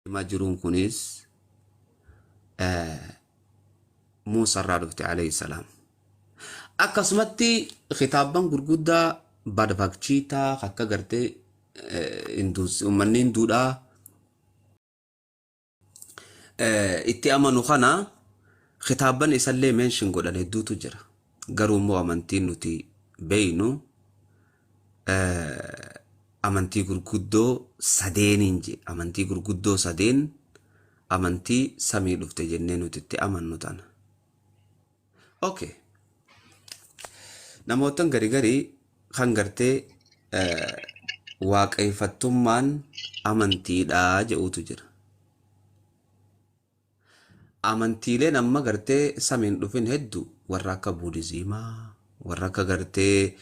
Deemaa jiruun kunis Muusarraa dhufte alayhi salaam. Akkasumatti kitaabban gurguddaa Badvakchiitaa akka gartee uummanni hinduudhaa itti amanu kana kitaabban isallee meenshin godhan hedduutu jira. Garuu immoo amantiin nuti beeynu amantii gurguddoo sadeeniin je amantii gurguddoo sadeen amantii samii dhufte jennee nuti itti amannu tana. Okay. Namootan gari garii kan gartee waaqeffattummaan amantiidha jedhutu jira. Amantiileen amma gartee samiin dhufin heddu warra akka Buudiziimaa, warra akka gartee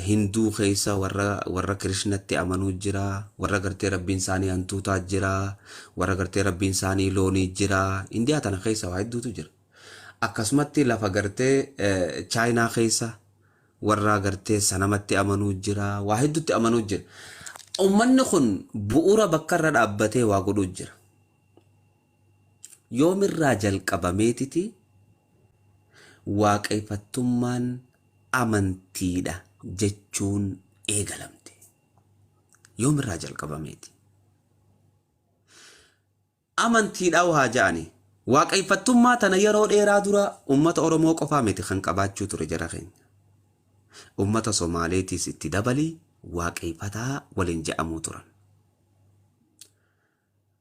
Hinduu keessa warra warra Kirishnatti amanuu jira, warra gartee rabbiin isaanii hantuutaa jira, warra gartee rabbiin isaanii loonii jira. Indiyaa tana keessa waa hedduutu jira. Akkasumatti lafa gartee Chaayinaa keessa warra gartee sanamatti amanuu jira, waa hedduutti amanuu jira. Ummanni kun bu'uura bakka irra dhaabbatee waa godhuu jira. Yoomirraa jalqabameetiti waaqeffattummaan amantiidha jechuun eegalamte? Yoomirraa jalqabameeti? Amantiidha haa ja'ani. Waaqeffattummaa tana yeroo dheeraa dura uummata Oromoo qofaa miti kan qabaachuu ture jara keenya. Uummata Somaaleetiis itti dabalii waaqeffataa waliin je'amuu turan.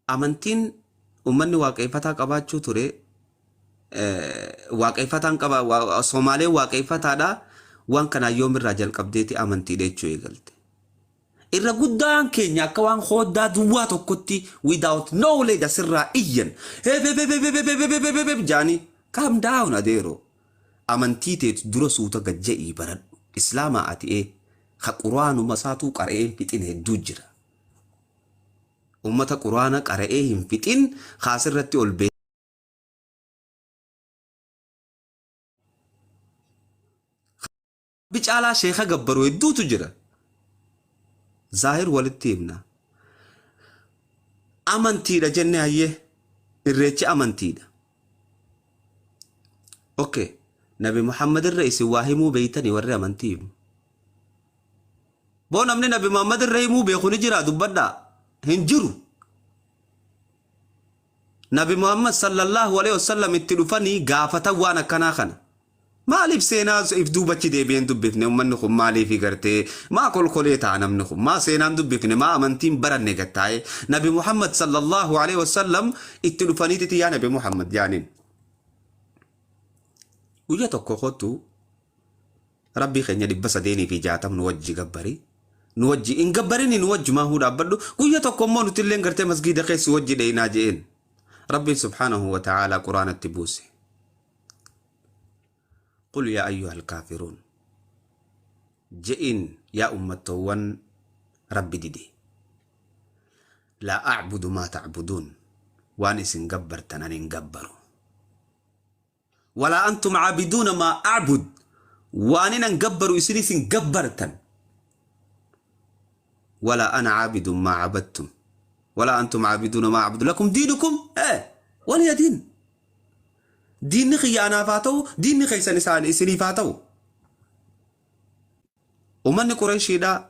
Amantiin uummanni waaqeffataa qabaachuu ture waaqeffataan qaba Somaaleen waaqeffataadha waan kanaan yoomirraa jalqabdeeti amantiidha jechuu eegalte. Irra guddaan keenya akka waan hooddaa duwwaa tokkotti without knowledge asirraa iyyan jaanii calm down adeero. Amantii teetu dura suuta gad ja'ii baradhu. Islaamaa ati ee ka quraanuma isaatuu qara'ee hin fixin hedduu jira. Ummata quraana qara'ee hin fixin ka asirratti ol bee. Rabbi caalaa sheeka gabbaru hedduutu jira. Zaahir walitti himna. Amantiidha jenne hayyee. Irreechi amantiidha. Okay. Nabi Muhammad irra isin waa himuu beeytanii warri amantii himu. Boo namni Nabi Muhammad irra himuu beeku ni jira dubbadhaa. Hin jiru. Nabi Muhammad sallallahu alaihi wasallam itti dhufanii gaafatan waan akkanaa kana. Maaliif seenaa if duubachi deebi'een dubbifne ummanni kun maaliif gartee maa kolkolee ta'a namni kun maa seenaan dubbifne maa amantiin baranne gattaa'e Nabi Muhammad sallallahu alaihi wasallam itti dhufaniititi yaa Nabi Muhammad jaaniin. Guyya tokko kottu Rabbii keenya 360 nu wajji gabbari. Nu wajji hin gabbarini nu wajjumaa huu dhaabbadhu. Guyya tokko immoo nuti illeen gartee masgiida keessa wajji dheeynaa je'een. Rabbiin subhaanahu wa ta'aalaa quraanatti buuse. Qul yaa ayyuhal kaafiruun. Je'in yaa ummattoowwan Rabbi dide. Laa a'budu maa ta'buduun. Waan isin gabbartan ani hin gabbaru. Walaa antum caabiduuna maa acbud. Waanin an gabbaru isinis hin gabbartan. Walaa ana caabidun maa cabadtum. Walaa antum caabiduuna maa acbudu. Lakum diinukum waliya diin. Diinni kiyya anaaf haa ta'u, diinni keessan isaan isiniif haa ta'u. Uummanni Qureeshiidhaa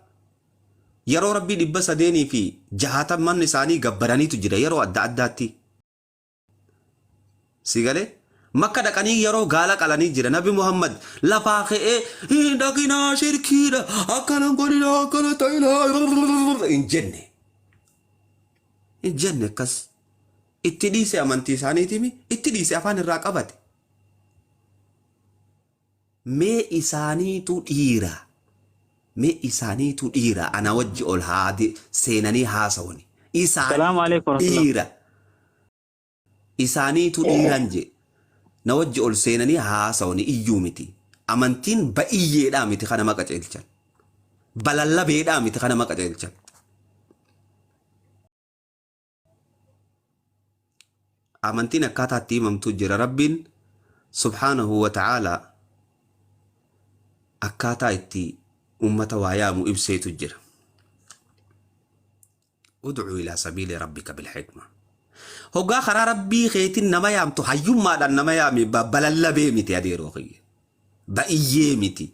yeroo Rabbii 360 isaanii gabbaraniitu jira yeroo adda addaatti. Si galee? Makka dhaqanii yeroo gaala qalanii jira. Nabi Muhammad lafaa ka'ee hin dhaqinaa shirkiidha akkana godhinaa akkana ta'inaa hin jenne. Hin jenne akkas. Itti dhiise amantii isaaniitimi itti dhiise afaan irraa qabate. Mee isaaniitu dhiira. Mee isaaniitu dhiira ana wajji ol haa seenanii haasawani. Salaamu Isaaniitu alaikum warahmatullah. dhiira. Isaaniitu dhiiran jee. Na wajji ol seenanii haasawani iyyuu miti. Amantiin ba'iyyeedhaa miti kana maqa ceelchan. Balallabeedhaa miti kana maqa ceelchan. Amantiin akkaataa itti himamtu jira. Rabbiin subhaanahu wa ta'aalaa akkaataa itti ummata waa yaamu ibseetu jira. Ud'u ilaa sabiili rabbika bilhikma. Hoggaa karaa rabbii keetiin nama yaamtu hayyummaadhaan nama yaami, balallabee miti, adeeroo kiyya. Ba'iyyee miti.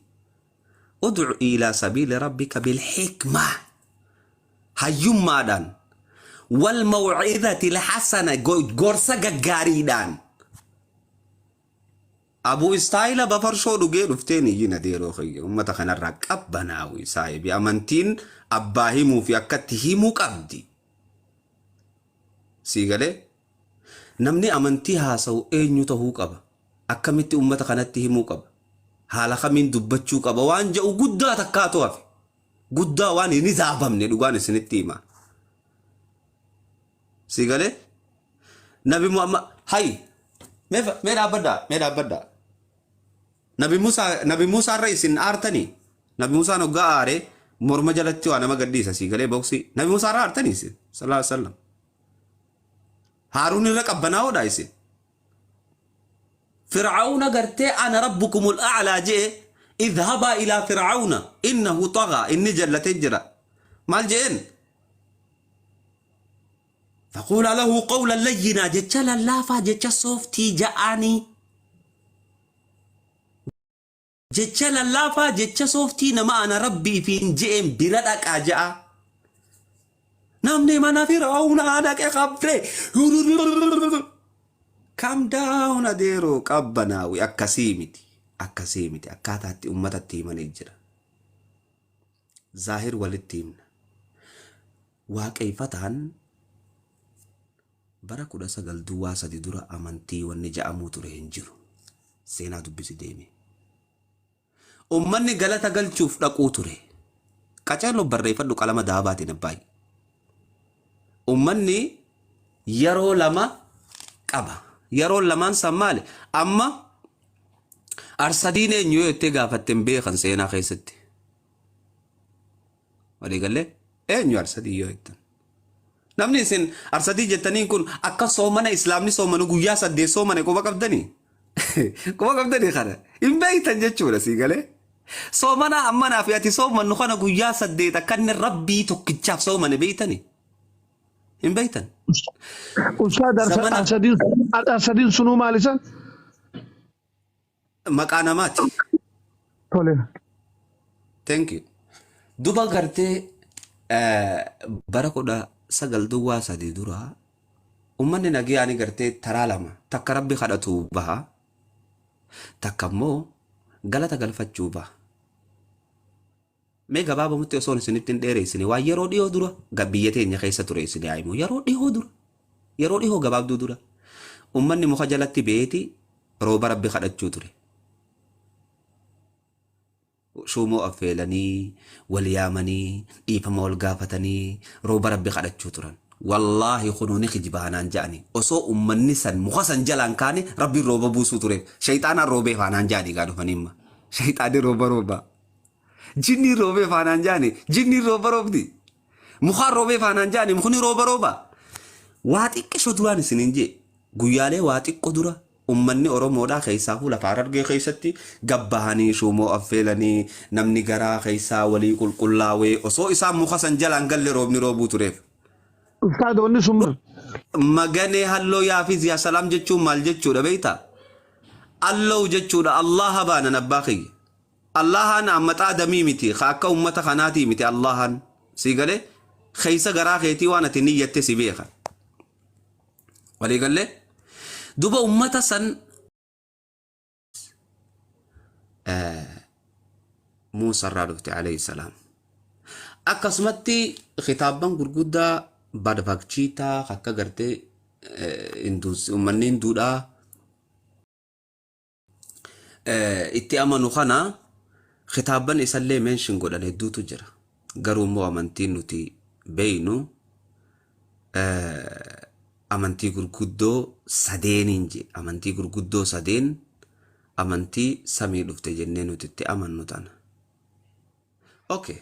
Ud'u ilaa sabiili rabbika bilhikma. Hayyummaadhaan. Wal maw'izati lhasana, gorsa gaggaariidhaan. Abuu istaayila bafarshoo dhugee dhufteen iyyin, adeeroo kiyya, uummata kanarraa qabbanaawi saahibi. Amantiin abbaa himuu fi akkatti himuu qabdi. Sii galee? Namni amantii haasa'u eenyu ta'uu qaba? Akkamitti uummata kanatti himuu qaba? Haala kamiin dubbachuu qaba? Waan jedhu guddaa takkaatu hafe. Guddaa waan hin hisaabamne dhugaan isinitti hima. Sii galee? Nabi Muhammad hay, mee dhaabbadhaa, mee dhaabbadhaa. Nabi Musaa irra isin aartanii? Nabi Musaan hoggaa aare morma jalatti waa nama gadhiisa, sii galee, boksii. Nabi Musaa irra aartanii isin, sallallahu alaihi wasallam? Haaruun irra qabbanaa'oodha isin? Fir'aawna gartee "Ana rabbukumul a'laa" jee, "Idhabaa ilaa Fir'aawna innahu xagaa", inni jallatee jira. Maal jeen? "Faquulaa lahu qawlan layyinaa", jecha lallaafaa, jecha sooftii ja'anii, jecha lallaafaa, jecha sooftii nama ana rabbii fi hin je'een bira dhaqaa ja'a. Namni mana Fir'aawnaa dhaqe qabde. Calm down, adeeroo, qabbanaawi. Akkasii miti. Akkasii miti. Akkaataatti uummatatti himanii jira. Zaahir walitti himna. Waaqeeffataan bara 1903 dura amantii wanni ja'amuu ture hin jiru. Seenaa dubbisi deeme. Uummanni galata galchuuf dhaquu ture. Qaceelloo barreeffadhu qalama daabaatiin, abbaay. Uummanni yeroo lama qaba. Yeroo lamaan san maali? Amma Arsadiin eenyu yoo jettee gaafatte hin beekan seenaa keessatti. Waliigallee, eenyu Arsadii yoo jettan? Namni isin Arsadii jettaniin kun akka soomana islaamni soomanu guyyaa 8 soomane quba qabdanii? Quba qabdanii kana? Hin beektan jechuudha, sii galee? Soomana ammanaa fi ati soomannu kana guyyaa 8 akka inni rabbii tokkichaaf soomane beektanii? Hin beektan. Ustaad. Zamana Arsadiin sunuu maal isa? Maqaa namaati. Tole. Thank you. Duba gartee bara 1903 dura uummanni nagayaani gartee taraa lama, takka rabbi kadhatu baha, takka immoo galata galfachuu baha. Mee gabaabumatti osoo isinitti hin dheereessine, waan yeroo dhiyoo dura biyya teenya keessa ture isin haa himu. Yeroo dhiyoo dura, yeroo dhiyoo gabaabduu dura, uummanni muka jalatti beeti rooba rabbi kadhachuu ture. Shuumoo affeelanii, wal yaamanii, dhiifama wal gaafatanii rooba rabbi kadhachuu turan. Wallaahi kunuuni kijibaanaan ja'ani. Osoo uummanni san muka san jalaan kaane rabbiin rooba buusuu ture. Shayxaanaan roobee faanaan ja'anii gaa dhufanii imma. Shayxaanni rooba rooba. Jinniin roobee faanaan ja'ani. Jinniin rooba roobdi. Mukaan roobee faanaan ja'ani. Mukni rooba rooba. Waa xiqqisho duraan isiniin jee. Guyyaalee waa xiqqo dura ummanni Oromoodhaa keessaafuu lafa Harargee keessatti gabbahanii shuumoo affeelanii, namni garaa keessaa walii qulqullaawee osoo isaan muka san jalaan galle roobni roobuu tureef. Ustaad, wanni sun Maganee halloo yaafis yaa salaam jechuun maal jechuudha beektaa? Allow jechuudha, Allaha baanan abbaa kiyya. Allahaan ammaxaa damii miti, ka akka ummata kanaatii miti. Allahan sii galee keessa garaa keetii waan ati niyyatte si beeka. Walii gallee, duba ummata san Muusarraa dhufte alayhi salaam. Akkasumatti kitaabban gurguddaa Bhagavad Gita akka gartee uummanni Hinduudhaa itti amanu kana kitaabban isallee mention godhan hedduutu jira. Garuu immoo amantiin nuti beeynu amantii gurguddoo sadeeniin je, amantii gurguddoo sadeen, amantii samii dhufte jennee nuti itti amannu tana. Okay.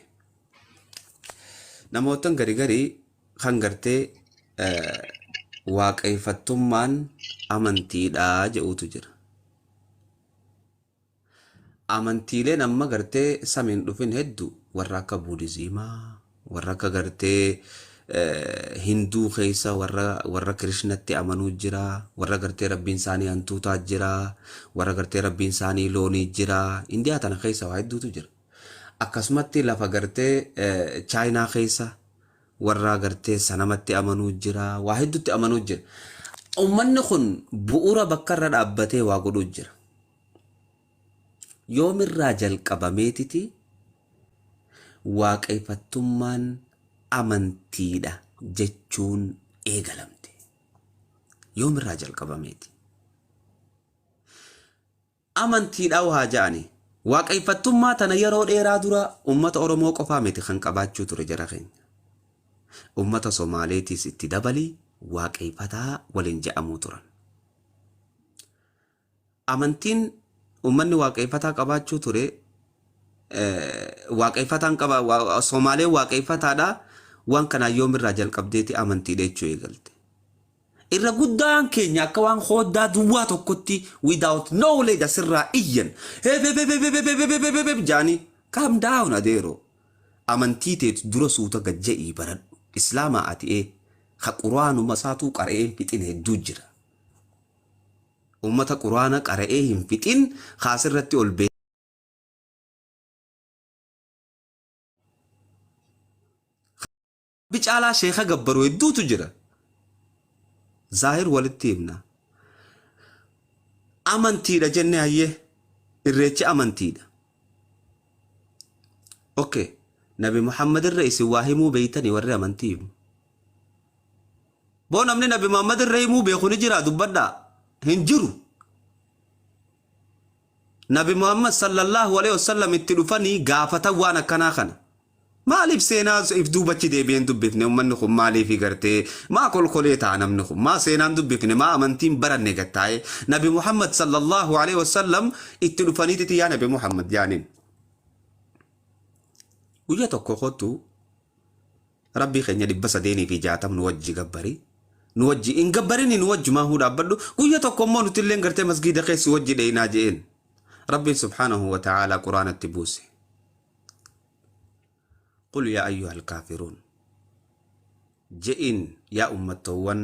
Namootan gari garii kan gartee waaqeffattummaan amantiidha jedhutu jira. Amantiileen amma gartee samiin dhufin hedduu warra akka Buudhiziimaa, warra akka gartee Hinduu keessa warra Kirishnatti amanuu jira, warra gartee rabbiin isaanii hantuutaa jira, warra gartee rabbiin isaanii loonii jira. Indiyaa tana keessa waa hedduutu jira. Akkasumatti lafa gartee Chaayinaa keessa warra gartee sanamatti amanuu jira, waa hedduutti amanuu jira. Uummanni kun bu'uura bakka irra dhaabbatee waa godhuu jira. Yoomirraa jalqabameetiti waaqeffattummaan amantiidha jechuun eegalamte? Yoomirraa jalqabameeti? Amantiidha waa ja'ani. Waaqeffattummaa tana yeroo dheeraa dura uummata Oromoo qofaa miti kan qabaachuu ture, jara keenya. Uummata Somaaleetiis itti dabalii waaqeffataa waliin je'amuu turan. Amantiin uummanni waaqeffataa qabaachuu ture, waaqeffataan qaba, Somaaleen waaqeffataadha. Waan kanaan yoomirraa jalqabdeeti amantiidha jechuu eegalte? Irra guddaan keenya akka waan hooddaa duwwaa tokkotti without knowledge asirraa iyyan jaanii. Calm down, adeero. Amantii teetu dura suuta gajja'ii baradhu. Islaamaa ati ee ka quraanuma isaatuu qara'ee hin fixin hedduu jira. Uummata quraana qara'ee hin fixin kaasirratti ol bee. Bicaalaa sheeka gabbaru hedduutu jira. Zaahir walitti himna. Amantiidha jenne, hayyee, irreechi amantiidha. Okay. Nabi Muhammad irra isin waa himuu beeytanii, warri amantii himu? Boo, namni Nabi Muhammad irra himuu beeku ni jira? Dubbadhaa. Hin jiru. Nabi Muhammad sallallahu alaihi wasallam itti dhufanii gaafatan waan akkanaa kana. Maaliif seenaa if duubachi deebi'een dubbifne? Uummanni kun maaliif gartee maa kolkolee ta'a namni kun? Maa seenaan dubbifne? Maa amantiin baranne gattaa'e? Nabi Muhammad sallallahu alaihi wasallam itti dhufaniititi, "Yaa Nabi Muhammad," jaaniin. "Guyya tokko kottu, rabbii keenya 360 nu wajji gabbari. Nu wajji hin gabbarini, nu wajjumaa huu dhaabbadhu. Guyya tokko immoo nuti illee gartee masgiida keessi wajji dheeyinaa," je'een. Rabbiin subhaanahu wa ta'aalaa quraanatti buuse. "Qul yaa ayyuhal kaafiruun," je'in, "yaa ummattoowwan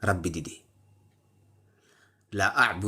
rabbi dide. Laa a'budu